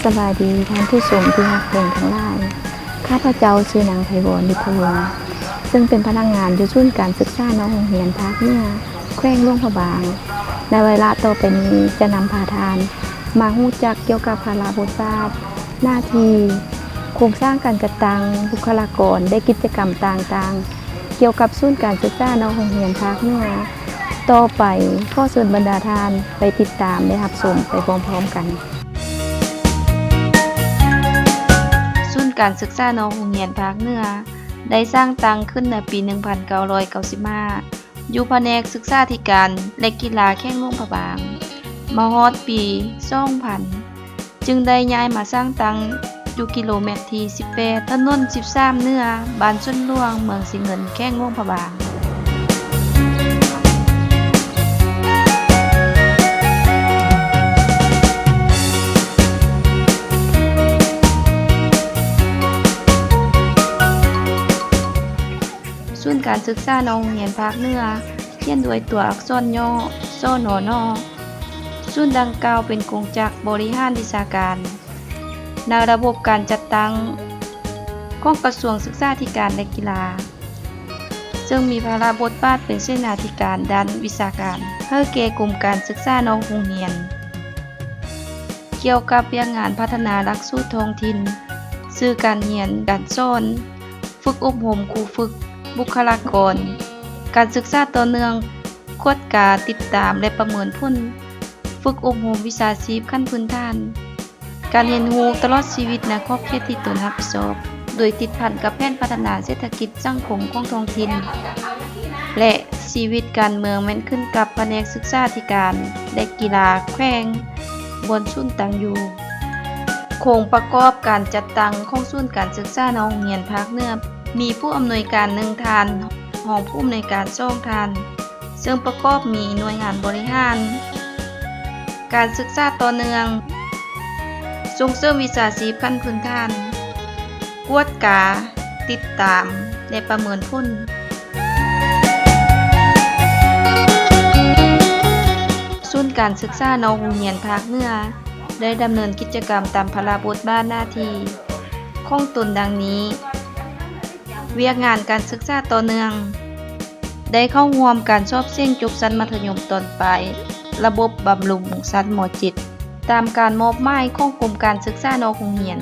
ສະບາຍດີທ່ານຜູ້ຊົມທີ່ຮັກແພງທັງຫຼາຍ. ຂ້າພະເຈົ້າຊື່ນາງໄພວອນ ລິດທະວົງ ເຊິ່ງເປັນພະນັກງານຢູ່ສູນການສຶກສານອກໂຮງຮຽນພາກເໜືອ ແຂວງຫຼວງພະບາງ. ໃນໄວລະຕໍ່ໄປນີ້ຈະນຳພາທ່ານມາຮູ້ຈັກກ່ຽວກັບພາລະບົດບາດ, ໜ້າທີ່, ໂຄງສ້າງການຈັດຕັ້ງ, ບຸກຄະລາກອນ ແລະ ກິດຈະກຳຕ່າງໆ ກ່ຽວກັບສູນການສຶກສານອກໂຮງຮຽນພາກເໜືອ. ຕໍ່ໄປ, ຂໍເຊີນບັນດາທ່ານໄປຕິດຕາມ ແລະ ຮັບຊົມໄປພ້ອມໆກັນ. ສູນການສຶກສານອກໂຮງຮຽນພາກເໜືອ ໄດ້ສ້າງຕັ້ງຂຶ້ນໃນປີໜຶ່ງພັນເກົ້າຮ້ອຍເກົ້າສິບຫ້າ ຢູ່ພະແນກສຶກສາທິການ ແລະ ກິລາແຂວງຫຼວງພະບາງ. ມາຮອດປີສອງພັນ ຈຶ່ງໄດ້ຍ້າຍມາສ້າງຕັ້ງຢູ່ກິໂລແມັດທີສິບແປດ ຖະໜົນສິບສາມເໜືອ ບ້ານສວນຫຼວງ ເມືອງສີເງິນ ແຂວງຫຼວງພະບາງ. ສູນການສຶກສານອກໂຮງຮຽນພາກເໜືອ ຂຽນດ້ວຍຕົວອັກສອນຫຍໍ້ ສນນ. ສູນດັ່ງກ່າວເປັນກົງຈັກບໍລິຫານວິຊາການ ໃນລະບົບການຈັດຕັ້ງຂອງກະຊວງສຶກສາທິການ ແລະ ກິລາ, ເຊິ່ງມີພາລະບົດບາດເປັນເສນາທິການດ້ານວິຊາການ ໃຫ້ແກ່ກົມການສຶກສານອກໂຮງຮຽນ ກ່ຽວກັບວຽກງານພັດທະນາຫຼັກສູດທ້ອງຖິ່ນ, ສື່ການຮຽນການສອນ, ຝຶກອົບຮົມຄູຝຶກ, ບຸກຄະລາກອນ, ການສຶກສາຕໍ່ເນື່ອງ, ກວດກາ, ຕິດຕາມ ແລະ ປະເມີນຜົນ, ຝຶກອົບຮົມວິຊາຊີບຂັ້ນພື້ນຖານ, ການຮຽນຮູ້ຕະຫຼອດຊີວິດໃນຂອບເຂດທີ່ຕົນຮັບຜິດຊອບ, ໂດຍຕິດພັນກັບແຜນພັດທະນາເສດຖະກິດສັງຄົມຂອງທ້ອງຖິ່ນ ແລະ ຊີວິດການເມືອງ ແມ່ນຂຶ້ນກັບພະແນກສຶກສາທິການ ແລະ ກິລາແຂວງ ບ່ອນສູນຕັ້ງຢູ່. ໂຄງປະກອບການຈັດຕັ້ງຂອງສູນການສຶກສານອກໂຮງຮຽນພາກເໜືອ ມີຜູ້ອຳນວຍການໜຶ່ງທ່ານ, ຮອງຜູ້ອຳນວຍການສອງທ່ານ, ເຊິ່ງປະກອບມີໜ່ວຍງານບໍລິຫານ, ການສຶກສາຕໍ່ເນື່ອງ, ສົ່ງເສີມວິຊາຊີບຂັ້ນພື້ນຖານ, ກວດກາ, ຕິດຕາມ ແລະ ປະເມີນຜົນ. ສູນການສຶກສານອກໂຮງຮຽນພາກເໜືອ ໄດ້ດຳເນີນກິດຈະກຳຕາມພາລະບົດບາດໜ້າທີ່ຂອງຕົນດັ່ງນີ້. ວຽກງານການສຶກສາຕໍ່ເນື່ອງ ໄດ້ເຂົ້າຮ່ວມການສອບເສັງຈົບຊັ້ນມັດທະຍົມຕອນປາຍ ລະບົບບຳລຸງຊັ້ນ ມ.ເຈັດ ຕາມການມອບໝາຍຂອງກົມການສຶກສານອກໂຮງຮຽນ,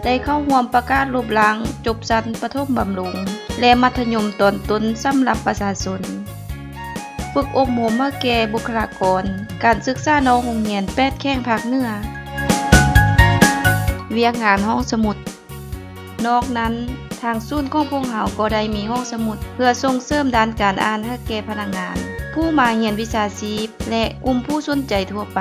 ໄດ້ເຂົ້າຮ່ວມປະກາດລົບລ້າງຈົບຊັ້ນປະຖົມບຳລຸງ ແລະ ມັດທະຍົມຕອນຕົ້ນສຳລັບປະຊາຊົນ, ຝຶກອົບຮົມໃຫ້ແກ່ບຸກຄະລາກອນການສຶກສານອກໂຮງຮຽນແປດແຂວງພາກເໜືອ. ວຽກງານຫ້ອງສະໝຸດ. ນອກນັ້ນ, ທາງສູນຂອງພວກເຮົາກໍໄດ້ມີຫ້ອງສະໝຸດເພື່ອສົ່ງເສີມດ້ານການອ່ານໃຫ້ແກ່ພະນັກງານ ຜູ້ມາຮຽນວິຊາຊີບ ແລະ ກຸ່ມຜູ້ສົນໃຈທົ່ວໄປ.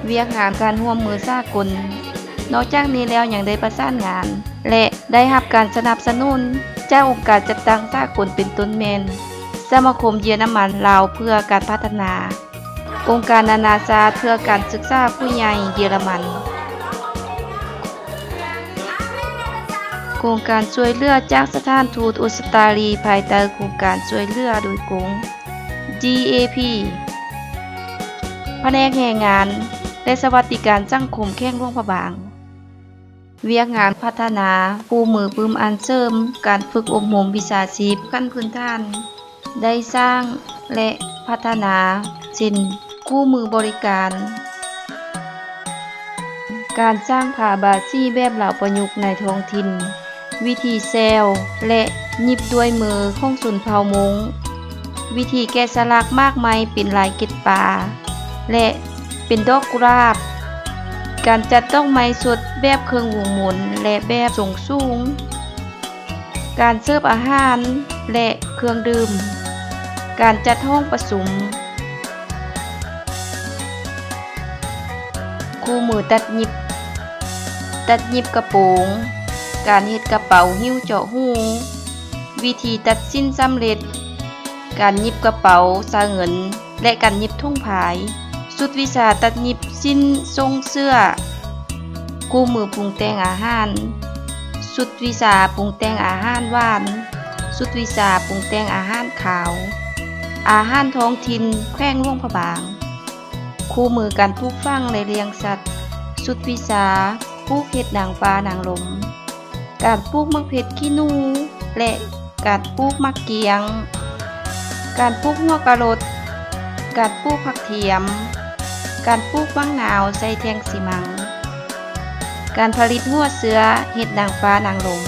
ວຽກງານການຮ່ວມມືສາກົນ. ນອກຈາກນີ້ແລ້ວ ຍັງໄດ້ປະສານງານ ແລະ ໄດ້ຮັບການສະໜັບສະໜູນຈາກອົງການຈັດຕັ້ງສາກົນ ເປັນຕົ້ນແມ່ນ ສະມາຄົມເຢຍລະມັນ-ລາວເພື່ອການພັດທະນາ, ອົງການນານາຊາດເພື່ອການສຶກສາຜູ້ໃຫຍ່ເຢຍລະມັນ, ໂຄງການຊ່ວຍເຫຼືອຈາກສະຖານທູດອົດສະຕາລີ ພາຍໃຕ້ໂຄງການຊ່ວຍເຫຼືອໂດຍກົງ ດີເອພີ, ພະແນກແຮງງານ ແລະ ສະຫວັດດີການສັງຄົມແຂວງຫຼວງພະບາງ. ວຽກງານພັດທະນາຄູ່ມືປຶ້ມອັນເສີມການຝຶກອົບຮົມວິຊາຊີບຂັ້ນພື້ນຖານ ໄດ້ສ້າງ ແລະ ພັດທະນາ ເຊັ່ນ ຄູ່ມືບໍລິການ, ການສ້າງຜ້າບາສີແບບລາວປະຍຸກໃນທ້ອງຖິ່ນ, ວິທີແຊວ ແລະ ຫຍິບດ້ວຍມືຂອງຊົນເຜົ່າມົ້ງ, ວິທີແກະສະຫຼັກໝາກໄມ້ເປັນລາຍເກັດປາ ແລະ ເປັນດອກກຸຫຼາບ, ການຈັດດອກໄມ້ສົດແບບເຄິ່ງວົງມົນ ແລະ ແບບຊົງສູງ, ການເສີບອາຫານ ແລະ ເຄື່ອງດື່ມ, ການຈັດຫ້ອງປະຊຸມ, ຄູ່ມືຕັດຫຍິບ, ຕັດຫຍິບກະໂປງ, ການເຮັດກະເປົາຫິ້ວເຈາະຮູ, ວິທີຕັດສິ້ນສຳເລັດ, ການຫຍິບກະເປົາສະເງິນ ແລະ ການຫຍິບຖົງພາຍ, ຊຸດວິຊາຕັດຫຍິບສິ້ນສົ່ງເສື້ອ, ຄູ່ມືປຸງແຕ່ງອາຫານ, ຊຸດວິຊາປຸງແຕ່ງອາຫານຫວານ, ຊຸດວິຊາປຸງແຕ່ງອາຫານຄາວ, ອາຫານທ້ອງຖິ່ນແຂວງຫຼວງພະບາງ. ຄູ່ມືການປູກຝັງ ແລະ ລ້ຽງສັດ, ຊຸດວິຊາປູກເຫັດນາງຟ້ານາງລົມ, ການປູກໝາກເຜັດຂີ້ໜູ ແລະ ການປູກໝາກກ້ຽງ, ການປູກຫົວກະໂຫຼດ, ການປູກຜັກທຽມ, ການປູກໝາກນາວໃສ່ແທ່ງຊີມັງ, ການຜະລິດຫົວເຊື້ອເຫັດນາງຟ້ານາງລົມ,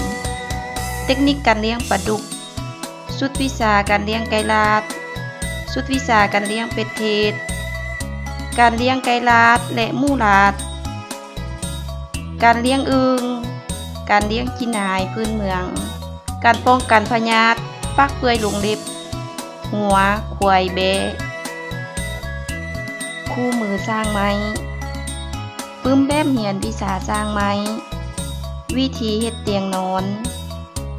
ເຕັກນິກການລ້ຽງປາດຸກ, ຊຸດວິຊາການລ້ຽງໄກ່ລາດ, ຊຸດວິຊາການລ້ຽງເປັດເທດ, ການລ້ຽງໄກ່ລາດ ແລະ ໝູລາດ, ການລ້ຽງອຶ່ງ, ການລ້ຽງກິນອາຫານພື້ນເມືອງ, ການປ້ອງກັນພະຍາດປາກເປື່ອຍລົງເລັບ, ງົວ, ຄວາຍ, ແບ້, ຄູ່ມືສ້າງໄມ້, ປຶ້ມແບບຮຽນວິຊາສ້າງໄມ້, ວິທີເຮັດຕຽງນອນ,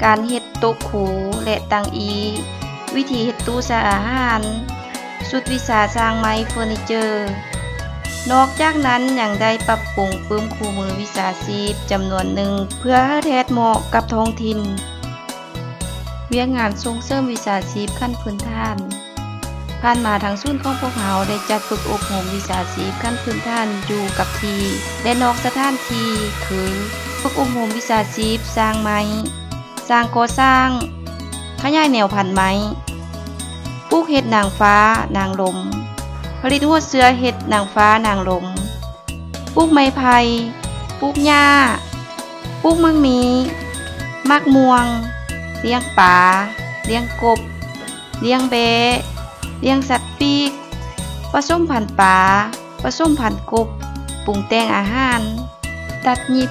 ການເຮັດໂຕະຄູ ແລະ ຕັ່ງອີ່, ວິທີເຮັດຕູ້ໃສ່ອາຫານ, ຊຸດວິຊາສ້າງໄມ້ເຟີນີເຈີ. ນອກຈາກນັ້ນຍັງໄດ້ປັບປຸງປຶ້ມຄູ່ມືວິຊາຊີບຈຳນວນໜຶ່ງ ເພື່ອໃຫ້ແທດເໝາະກັບທ້ອງຖິ່ນ. ວຽກງານສົ່ງເສີມວິຊາຊີບຂັ້ນພື້ນຖານ. ຜ່ານມາທາງສູນຂອງພວກເຮົາໄດ້ຈັດຝຶກອົບຮົມວິຊາຊີບຂັ້ນພື້ນຖານຢູ່ກັບທີ່ ແລະ ນອກສະຖານທີ່ ຄື ຝຶກອົບຮົມວິຊາຊີບຊ່າງໄມ້, ຊ່າງກໍ່ສ້າງ, ຂະຫຍາຍແນວພັນໄມ້, ປູກເຫັດນາງຟ້ານາງລົມ, ຜະລິດຫົວເຊື້ອເຫັດນາງຟ້ານາງລົມ, ປູກໄມ້ໄຜ່, ປູກຫຍ້າ, ປູກໝາກມີ້, ໝາກມ່ວງ, ລ້ຽງປາ, ລ້ຽງກົບ, ລ້ຽງແບ້, ລ້ຽງສັດປີກ, ປະສົມພັນປາ, ປະສົມພັນກົບ, ປຸງແຕ່ງອາຫານ, ຕັດຫຍິບ,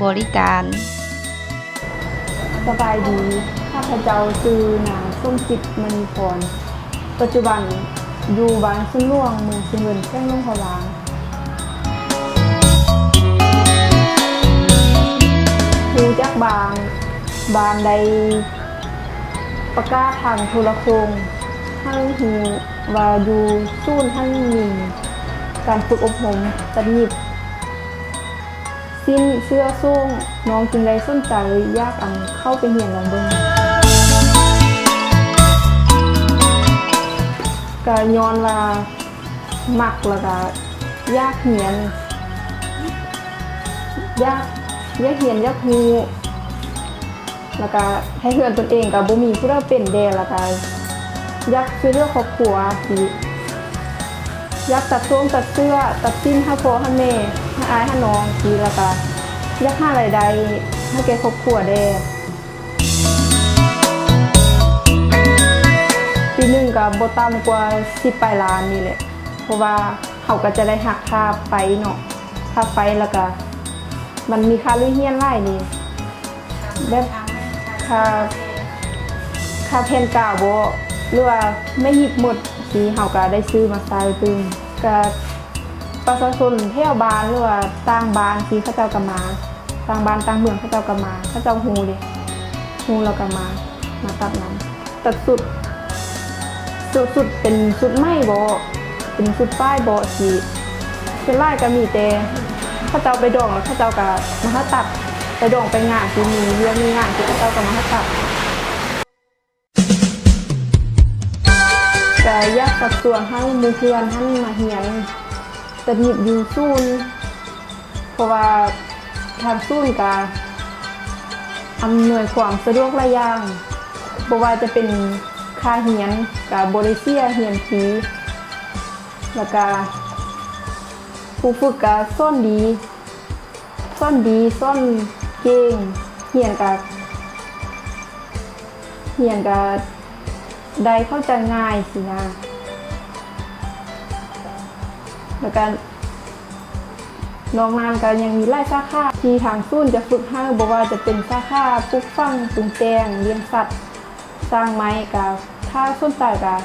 ບໍລິການ. ສະບາຍດີ, ຂ້າພະເຈົ້າຊື່ນາງ ສົມຈິດ ມະນີພອນ, ປັດຈຸບັນຢູ່ບ້ານສວນຫຼວງ ເມືອງຊຽງເຫວີນ ແຂວງຫຼວງພະບາງ. ຮູ້ຈັກບ້ານ, ບ້ານໄດ້ປະກາດທາງໂທລະໂຄ່ງໃຫ້ຮູ້ວ່າຢູ່ສູນຫັ້ນມີການຝຶກອົບຮົມຕັດຫຍິບ ສິ້ນເສື້ອໂສ້ງ, ນ້ອງຈຶ່ງໄດ້ສົນໃຈຢາກ ອັນ ເຂົ້າໄປຮຽນລອງເບິ່ງ. ກະຍ້ອນວ່າມັກ ລະກະຢາກຮຽນ, ຢາກ, ຢາກຮຽນ, ຢາກຮູ້. ລະກະໃຫ້ເຮືອນຕົນເອງກະບໍ່ມີຜູ້ໃດເປັນແດ່, ລະກະຢາກຊ່ວຍເຫຼືອຄອບຄົວຊີ້, ຢາກຕັດໂສ້ງຕັດເສື້ອ ຕັດສິ້ນໃຫ້ພໍ່ໃຫ້ແມ່ ໃຫ້ອ້າຍໃຫ້ນ້ອງຊີ້, ລະກະຢາກຫາລາຍໄດ້ໃຫ້ແກ່ຄອບຄົວແດ່. ປີໜຶ່ງກະບໍ່ຕ່ຳກວ່າສິບປາຍລ້ານນີ້ແຫຼະ, ເພາະວ່າເຮົາກະຈະໄດ້ຫັກຄ່າໄຟເນາະ, ຄ່າໄຟ ລະກະມັນມີຄ່າລຸຍຮຽນຫຼາຍນີ້. ແບບຄ່າ, ຄ່າແຜ່ນກາວບໍ ຫຼືວ່າໄມ້ຫຍິບໝົດຊີ້ ເຮົາກະໄດ້ຊື້ມາໃຊ້ຕື່ມ. ກະປະຊາຊົນແຖວບ້ານ ຫຼືວ່າຕ່າງບ້ານຊີ້ ເຂົາເຈົ້າກະມາ, ຕ່າງບ້ານຕ່າງເມືອງເຂົາເຈົ້າກະມາ, ເຂົາເຈົ້າຮູ້ເດ້, ຮູ້ແລ້ວກະມາ, ມາຕັດນຳ. ຕັດຊຸດ, ຊຸດ, ຊຸດເປັນຊຸດໄໝບໍ ເປັນຊຸດຝ້າຍບໍຊີ້, ສ່ວນຫຼາຍກະມີແຕ່ເຂົາເຈົ້າໄປດອງ ແລ້ວເຂົາເຈົ້າກະມາຮັບຕັດ, ໄປດອງໄປງານທີ່ມີວຽກມີງານທີ່ເຂົາເຈົ້າກະມາຮັບຕັດ. ກະຢາກຊັກຊວນໃຫ້ໝູ່ເພື່ອນຫັ້ນມາຮຽນຕັດຫຍິບຢູ່ສູນ. ເພາະວ່າທາງສູນກະອຳນວຍຄວາມສະດວກຫຼາຍຢ່າງ, ບໍ່ວ່າຈະເປັນຄ່າຮຽນກະບໍ່ໄດ້ເສຍ, ຮຽນຟຣີ, ລະກະຄູຝຶກກະສອນດີ, ສອນດີ, ສອນເກັ່ງ, ຮຽນກະ ຮຽນກະໄດ້ເຂົ້າໃຈງ່າຍຊີ້ນະ. ລະກະນອກນັ້ນກະຍັງມີຫຼາຍສາຂາທີ່ທາງສູນຈະຝຶກໃຫ້, ບໍ່ວ່າຈະເປັນສາຂາປູກຝັງ, ປຸງແຕ່ງ, ລ້ຽງສັດ, ສ້າງໄມ້, ກະຖ້າສົນໃຈກະ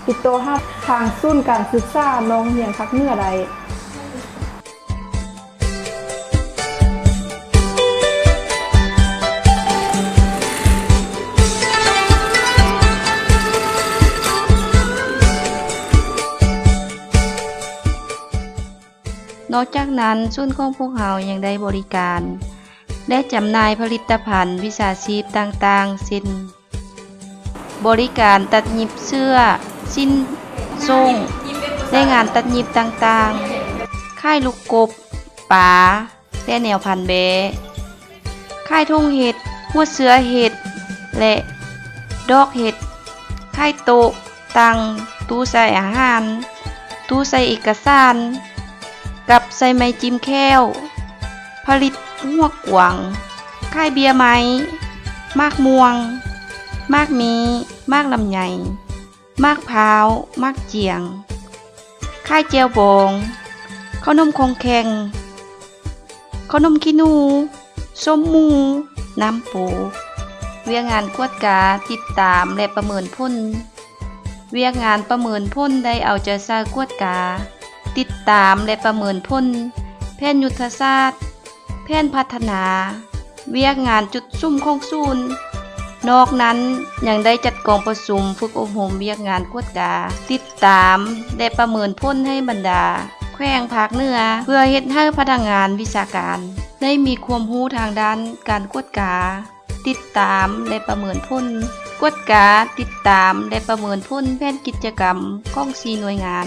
ຕິດຕໍ່ຫາທາງສູນການສຶກສານ້ອງຮຽນພາກເໜືອໄດ້. ນອກຈາກນັ້ນ, ສູນຂອງພວກເຮົາຍັງໄດ້ບໍລິການ ແລະ ຈຳໜ່າຍຜະລິດຕະພັນວິຊາຊີບຕ່າງໆ ເຊັ່ນ ບໍລິການຕັດຫຍິບເສື້ອ, ສິ້ນ, ໂສ້ງ, ແລະງານຕັດຫຍິບຕ່າງໆ, ຄ້າຍລູກກົບ, ປາ ແລະແນວພັນແບ້, ຄ້າຍຖົງເຫັດ, ຫົວເສືອເຫັດ ແລະດອກເຫັດ, ຄ້າຍໂຕະ, ຕັ່ງ, ຕູ້ໃສ່ອາຫານ, ຕູ້ໃສ່ເອກະສານ, ກັບໃສ່ໄມ້ຈິ້ມແຂ້ວ, ຜະລິດຫົວກວາງ, ຄ້າຍເບ້ຍໄມ້, ໝາກມ່ວງ, ໝາກມີ້, ໝາກລຳໄຍ, ໝາກພ້າວ, ໝາກຈຽງ, ຄ້າຍແຈ່ວບອງ, ເຂົ້າໜົມຂອງແຂງ, ເຂົ້າໜົມຂີ້ໜູ, ສົ້ມໝູ, ນ້ຳປູ. ວຽກງານກວດກາ, ຕິດຕາມ ແລະປະເມີນຜົນ. ວຽກງານປະເມີນຜົນໄດ້ເອົາໃຈໃສ່ກວດກາ, ຕິດຕາມ ແລະປະເມີນຜົນແຜນຍຸດທະສາດ, ແຜນພັດທະນາ, ວຽກງານຈຸດສຸມຂອງສູນ. ນອກນັ້ນຍັງໄດ້ຈັດກອງປະຊຸມຝຶກອົບຮົມວຽກງານກວດກາ, ຕິດຕາມ ແລະປະເມີນຜົນໃຫ້ບັນດາແຂວງພາກເໜືອ ເພື່ອເຮັດໃຫ້ພະນັກງານວິຊາການໄດ້ມີຄວາມຮູ້ທາງດ້ານການກວດກາ, ຕິດຕາມ ແລະປະເມີນຜົນ, ກວດກາ, ຕິດຕາມ ແລະປະເມີນຜົນແຜນກິດຈະກຳຂອງສີ່ໜ່ວຍງານ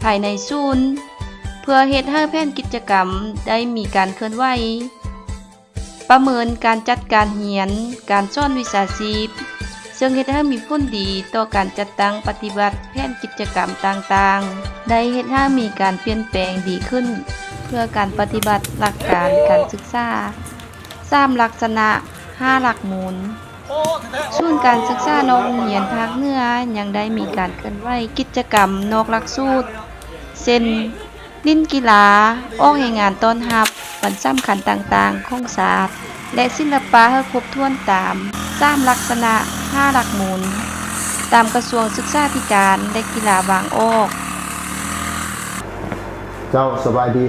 ພາຍໃນສູນ ເພື່ອເຮັດໃຫ້ແຜນກິດຈະກຳໄດ້ມີການເຄື່ອນໄຫວ, ປະເມີນການຈັດການຮຽນການສອນວິຊາຊີບ, ເຊິ່ງເຮັດໃຫ້ມີຜົນດີຕໍ່ການຈັດຕັ້ງປະຕິບັດແຜນກິດຈະກຳຕ່າງໆ, ໄດ້ເຮັດໃຫ້ມີການປ່ຽນແປງດີຂຶ້ນ ເພື່ອການປະຕິບັດຫຼັກການການສຶກສາ ສາມລັກສະນະ ຫ້າຫຼັກມູນ. ສູນການສຶກສານອກໂຮງຮຽນພາກເໜືອຍັງໄດ້ມີການເຄື່ອນໄຫວກິດຈະກຳນອກຫຼັກສູດ ເຊັ່ນ ຫຼິ້ນກິລາ, ອອກແຮງງານຕ້ອນຮັບວັນສຳຄັນຕ່າງໆຂອງຊາດ ແລະ ສິລະປະໃຫ້ຄົບຖ້ວນຕາມສາມລັກສະນະ ຫ້າຫຼັກມູນ ຕາມກະຊວງສຶກສາທິການ ແລະ ກິລາວາງອອກ. ເຈົ້າ ສະບາຍດີ.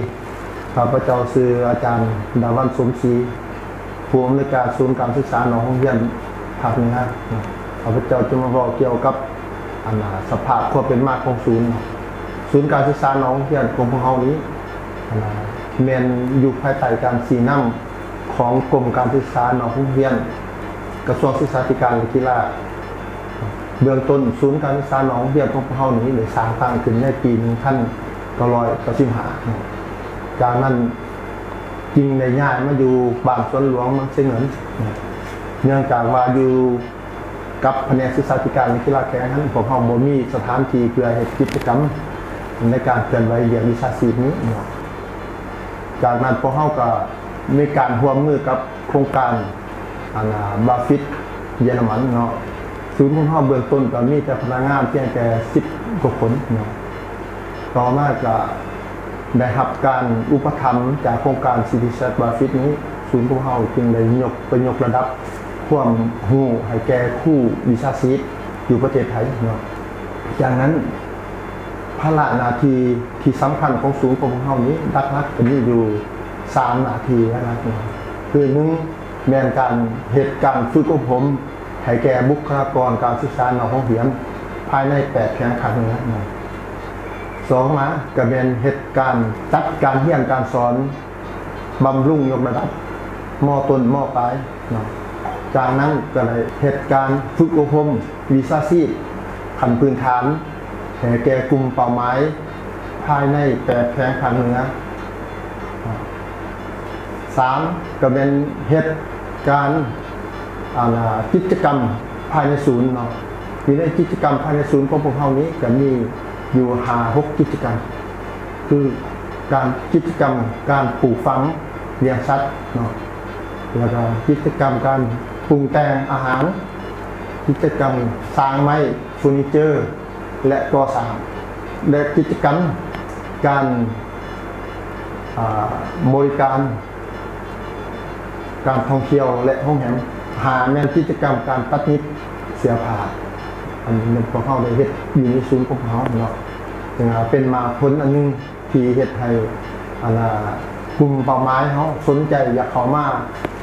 ຂ້າພະເຈົ້າຊື່ອາຈານ ດາວັນ ສົມສີ ຜູ້ອຳນວຍການສູນການສຶກສານອກໂຮງຮຽນພາກເໜືອ. ຂ້າພະເຈົ້າຈະມາເວົ້າກ່ຽວກັບ ອັນນ່າ ສະພາບຄວາມເປັນມາຂອງສູນເນາະ. ສູນການສຶກສານອກໂຮງຮຽນຂອງພວກເຮົານີ້ ອັນນ່າ ແມ່ນຢູ່ພາຍໃຕ້ການຊີ້ນຳຂອງກົມການສຶກສານອກໂຮງຮຽນ ກະຊວງສຶກສາທິການ ແລະ ກິລາ. ເບື້ອງຕົ້ນ ສູນການສຶກສານອກໂຮງຮຽນຂອງພວກເຮົານີ້ໄດ້ສ້າງຕັ້ງຂຶ້ນໃນປີໜຶ່ງພັນເກົ້າຮ້ອຍເກົ້າສິບຫ້າເນາະ. ຈາກນັ້ນຈຶ່ງໄດ້ຍ້າຍມາຢູ່ບ້ານສວນຫຼວງ ເມືອງໄຊເງິນເນາະ. ເນື່ອງຈາກວ່າຢູ່ກັບພະແນກສຶກສາທິການ ແລະ ກິລາແຂວງຫັ້ນ ພວກເຮົາບໍ່ມີສະຖານທີ່ເພື່ອເຮັດກິດຈະກຳໃນການເຄື່ອນໄຫວວຽກວິຊາຊີບນີ້ເນາະ. ຈາກນັ້ນພວກເຮົາກໍມີການຮ່ວມມືກັບໂຄງການ ອັນນ່າ ບາຟິດ ເຢຍລະມັນເນາະ. ສູນຂອງເຮົາເບື້ອງຕົ້ນກໍມີແຕ່ພະນັກງານພຽງແຕ່ສິບກວ່າຄົນເນາະ. ຕໍ່ມາກໍໄດ້ຮັບການອຸປະຖຳຈາກໂຄງການ ຊີທີແຊັດ ບາຟິດນີ້ ສູນຂອງເຮົາຈຶ່ງໄດ້ຍົກ ໄປຍົກລະດັບຄວາມຮູ້ໃຫ້ແກ່ຄູວິຊາຊີບຢູ່ປະເທດໄທເນາະ. ດັ່ງນັ້ນ ພາລະໜ້າທີ່ທີ່ສຳຄັນຂອງສູນຂອງພວກເຮົານີ້ ຫຼັກໆກໍມີຢູ່ສາມໜ້າທີ່ຫຼັກໆເນາະ. ຄືໜຶ່ງ ແມ່ນການເຮັດການຝຶກອົບຮົມໃຫ້ແກ່ບຸກຄະລາກອນການສຶກສານອກໂຮງຮຽນພາຍໃນແປດແຂວງພາກເໜືອເນາະ. ສອງມາກໍແມ່ນເຮັດການຈັດການຮຽນການສອນ ບຳລຸງຍົກລະດັບ ມໍຕົ້ນ ມໍປາຍເນາະ. ຈາກນັ້ນກໍໄດ້ເຮັດການຝຶກອົບຮົມວິຊາຊີບຂັ້ນພື້ນຖານ ໃຫ້ແກ່ກຸ່ມເປົ້າໝາຍພາຍໃນແປດແຂວງພາກເໜືອ. ສາມ ກໍແມ່ນເຮັດການ ອັນນ່າ ກິດຈະກຳພາຍໃນສູນເນາະ. ຢູ່ໃນກິດຈະກຳພາຍໃນສູນຂອງພວກເຮົານີ້ ກໍມີຢູ່ຫ້າຫົກກິດຈະກຳ ຄືການ ກິດຈະກຳການປູກຝັງລ້ຽງສັດເນາະ, ແລ້ວກໍກິດຈະກຳການປຸງແຕ່ງອາຫານ, ກິດຈະກຳສ້າງໄມ້ ເຟີນີເຈີ ແລະ ກໍ່ສ້າງ ແລະ ກິດຈະກຳການ ອາ ບໍລິການ ການທ່ອງທ່ຽວ ແລະ ໂຮງແຮມ. ຫ້າ ແມ່ນກິດຈະກຳການຕັດຫຍິບເສື້ອຜ້າ. ອັນນີ້ແມ່ນພວກເຮົາໄດ້ເຮັດຢູ່ໃນສູນຂອງພວກເຮົາເນາະ, ເປັນໝາກຜົນອັນໜຶ່ງທີ່ເຮັດໃຫ້ ອັນນ່າ ກຸ່ມເປົ້າໝາຍເຮົາສົນໃຈຢາກເຂົ້າມາ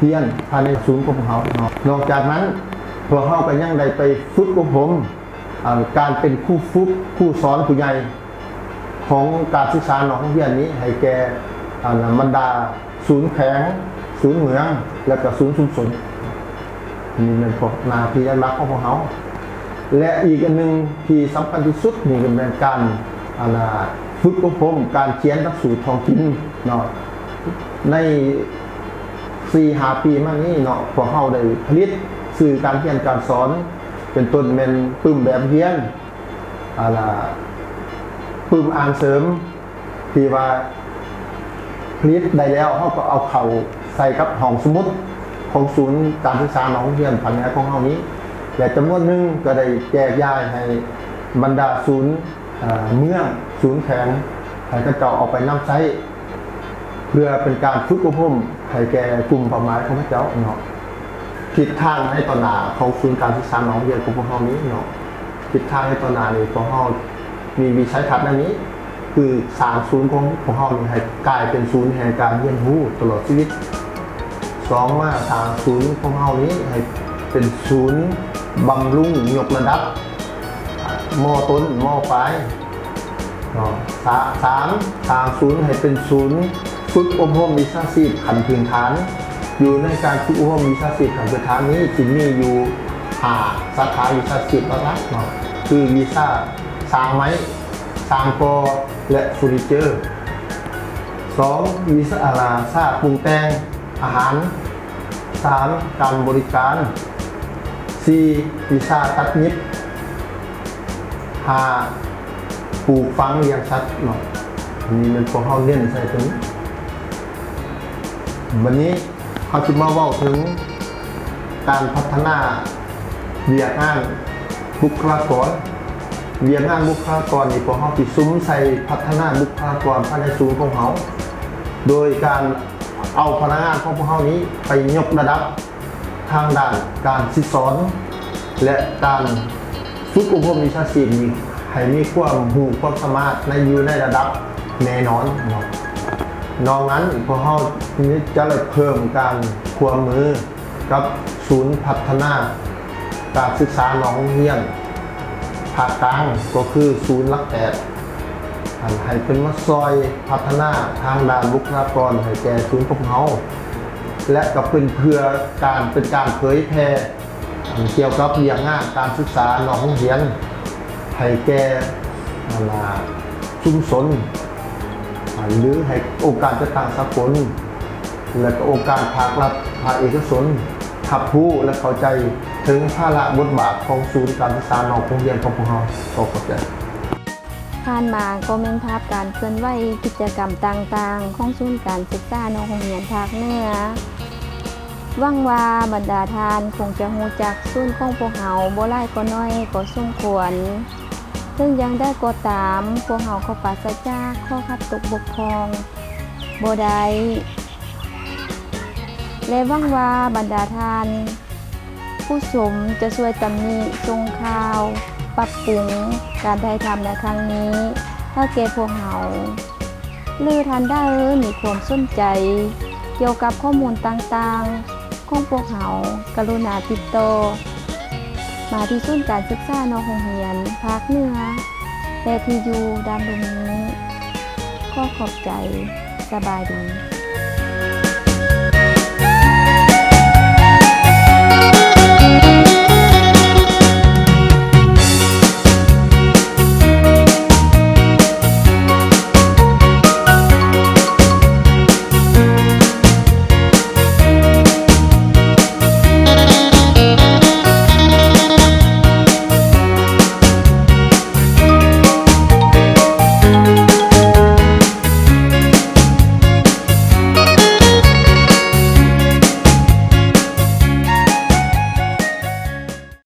ຮຽນພາຍໃນສູນຂອງພວກເຮົາເນາະ. ນອກຈາກນັ້ນ ພວກເຮົາກໍຍັງໄດ້ໄປຝຶກອົບຮົມ ອັນ ການເປັນຄູຝຶກ, ຄູສອນຜູ້ໃຫຍ່ຂອງການສຶກສານອກໂຮງຮຽນນີ້ ໃຫ້ແກ່ ອັນ ບັນດາສູນແຂວງ, ສູນເມືອງ ແລະ ກໍສູນຊຸມຊົນ. ນີ້ແມ່ນພວກໜ້າທີ່ຫຼັກໆຂອງພວກເຮົາ. ແລະ ອີກອັນໜຶ່ງທີ່ສຳຄັນທີ່ສຸດນີ້ກໍແມ່ນການ ອັນນ່າ ຝຶກອົບຮົມການຂຽນຫຼັກສູດທ້ອງຖິ່ນເນາະ. ໃນສີ່ຫ້າປີມານີ້ເນາະ ພວກເຮົາໄດ້ຜະລິດສື່ການຮຽນການສອນ ເປັນຕົ້ນແມ່ນປຶ້ມແບບຮຽນ, ອັນນ່າ ປຶ້ມອ່ານເສີມ ທີ່ວ່າຜະລິດໄດ້ແລ້ວ ເຮົາກໍເອົາເຂົ້າໃສ່ກັບຫ້ອງສະໝຸດຂອງສູນການສຶກສານອກໂຮງຮຽນພາກເໜືອຂອງເຮົານີ້ ແລະ ຈຳນວນໜຶ່ງກໍໄດ້ແຈກຢາຍໃຫ້ບັນດາສູນ ເອີ ເມືອງ, ສູນແຂວງ ໃຫ້ເຂົາເຈົ້າເອົາໄປນຳໃຊ້ ເພື່ອເປັນການຝຶກອົບຮົມໃຫ້ແກ່ກຸ່ມເປົ້າໝາຍຂອງເຂົາເຈົ້າເນາະ. ທິດທາງໃນຕໍ່ໜ້າຂອງສູນການສຶກສານອກໂຮງຮຽນຂອງພວກເຮົານີ້ເນາະ, ທິດທາງໃນຕໍ່ໜ້ານີ້ ພວກເຮົາມີວິໄສທັດດັ່ງນີ້ ຄືສ້າງສູນຂອງພວກເຮົານີ້ໃຫ້ກາຍເປັນສູນແຫ່ງການຮຽນຮູ້ຕະຫຼອດຊີວິດ. ສອງ ມາສ້າງສູນຂອງເຮົານີ້ໃຫ້ເປັນສູນບຳລຸງຍົກລະດັບ ມ.ຕົ້ນ ມ.ປາຍເນາະ. ສາ- ສາມ ສ້າງສູນໃຫ້ເປັນສູນຝຶກອົບຮົມວິຊາຊີບຂັ້ນພື້ນຖານ. ຢູ່ໃນການຝຶກອົບຮົມວິຊາຊີບຂັ້ນພື້ນຖານນີ້ ຊິມີຢູ່ຫ້າສາຂາວິຊາຊີບຫຼັກໆເນາະ ຄືວິຊາຊ່າງໄມ້, ຊ່າງກໍ່ ແລະ ເຟີນີເຈີ. ສອງ ວິຊາ ອາ ຊາປຸງແຕ່ງອາຫານ. ສາມ ການບໍລິການ. ສີ່ ວິຊາຕັດຫຍິບ. ຫ້າ ປູກຝັງລ້ຽງສັດເນາະ. ອັນນີ້ແມ່ນພວກເຮົາເນັ້ນໃສ່ຕົວນີ້. ບັດນີ້ ເຮົາຊິມາເວົ້າເຖິງການພັດທະນາວຽກງານບຸກຄະລາກອນ. ວຽກງານບຸກຄະລາກອນນີ້ ພວກເຮົາຊິສຸມໃສ່ພັດທະນາບຸກຄະລາກອນພາຍໃນສູນຂອງເຮົາ ໂດຍການເອົາພະນັກງານຂອງພວກເຮົານີ້ໄປຍົກລະດັບທາງດ້ານການສິດສອນ ແລະ ການຝຶກອົບຮົມວິຊາຊີບນີ້ ໃຫ້ມີຄວາມຮູ້ຄວາມສາມາດໃນ ຢູ່ໃນລະດັບແນ່ນອນເນາະ. ນອກນັ້ນ ພວກເຮົາຈະໄດ້ເພີ່ມການຮ່ວມມື ກັບສູນພັດທະນາການສຶກສານອກໂຮງຮຽນພາກກາງ ກໍຄືສູນຫຼັກແປດ ອັນໃຫ້ເພິ່ນມາຊ່ອຍພັດທະນາທາງດ້ານບຸກຄະລາກອນໃຫ້ແກ່ສູນຂອງເຮົາ ແລະ ກໍເປັນເພື່ອການ ເປັນການເຜີຍແຜ່ ອັນກ່ຽວກັບວຽກງານການສຶກສານອກໂຮງຮຽນໃຫ້ແກ່ ອັນນ່າ ຊຸມຊົນ ຫຼື ໃຫ້ອົງການຈັດຕັ້ງສາກົນ ແລະ ກໍອົງການພາກລັດ, ພາກເອກະຊົນ ຮັບຮູ້ ແລະ ເຂົ້າໃຈເຖິງພາລະບົດບາດຂອງສູນການສຶກສານອກໂຮງຮຽນຂອງພວກເຮົາ. ຂໍຂອບໃຈ. ຜ່ານມາກໍແມ່ນພາບການເຄື່ອນໄຫວກິດຈະກຳຕ່າງໆຂອງສູນການສຶກສານອກໂຮງຮຽນພາກເໜືອ. ຫວັງວ່າບັນດາທ່ານຄົງຈະຮູ້ຈັກສູນຂອງພວກເຮົາບໍ່ຫຼາຍກໍໜ້ອຍກໍສົມຄວນ. ເຖິງຢ່າງໃດກໍຕາມ, ພວກເຮົາກໍປາສະຈາກຂໍ້ຂັດຕົກບົກຜ່ອງບໍ່ໄດ້ ແລະ ຫວັງວ່າບັນດາທ່ານຜູ້ຊົມຈະຊ່ວຍຕຳໜິ, ສົ່ງຂ່າວ, ປັບປຸງການຖ່າຍທຳໃນຄັ້ງນີ້ໃຫ້ແກ່ພວກເຮົາ ຫຼື ທ່ານໃດມີຄວາມສົນໃຈກ່ຽວກັບຂໍ້ມູນຕ່າງໆ ຂອງພວກເຮົາ, ກະລຸນາຕິດຕໍ່ມາທີ່ສູນການສຶກສານອກໂຮງຮຽນພາກເໜືອ ແລະ ທີ່ຢູ່ດ້ານລຸ່ມນີ້. ຂໍຂອບໃຈ. ສະບາຍດີ.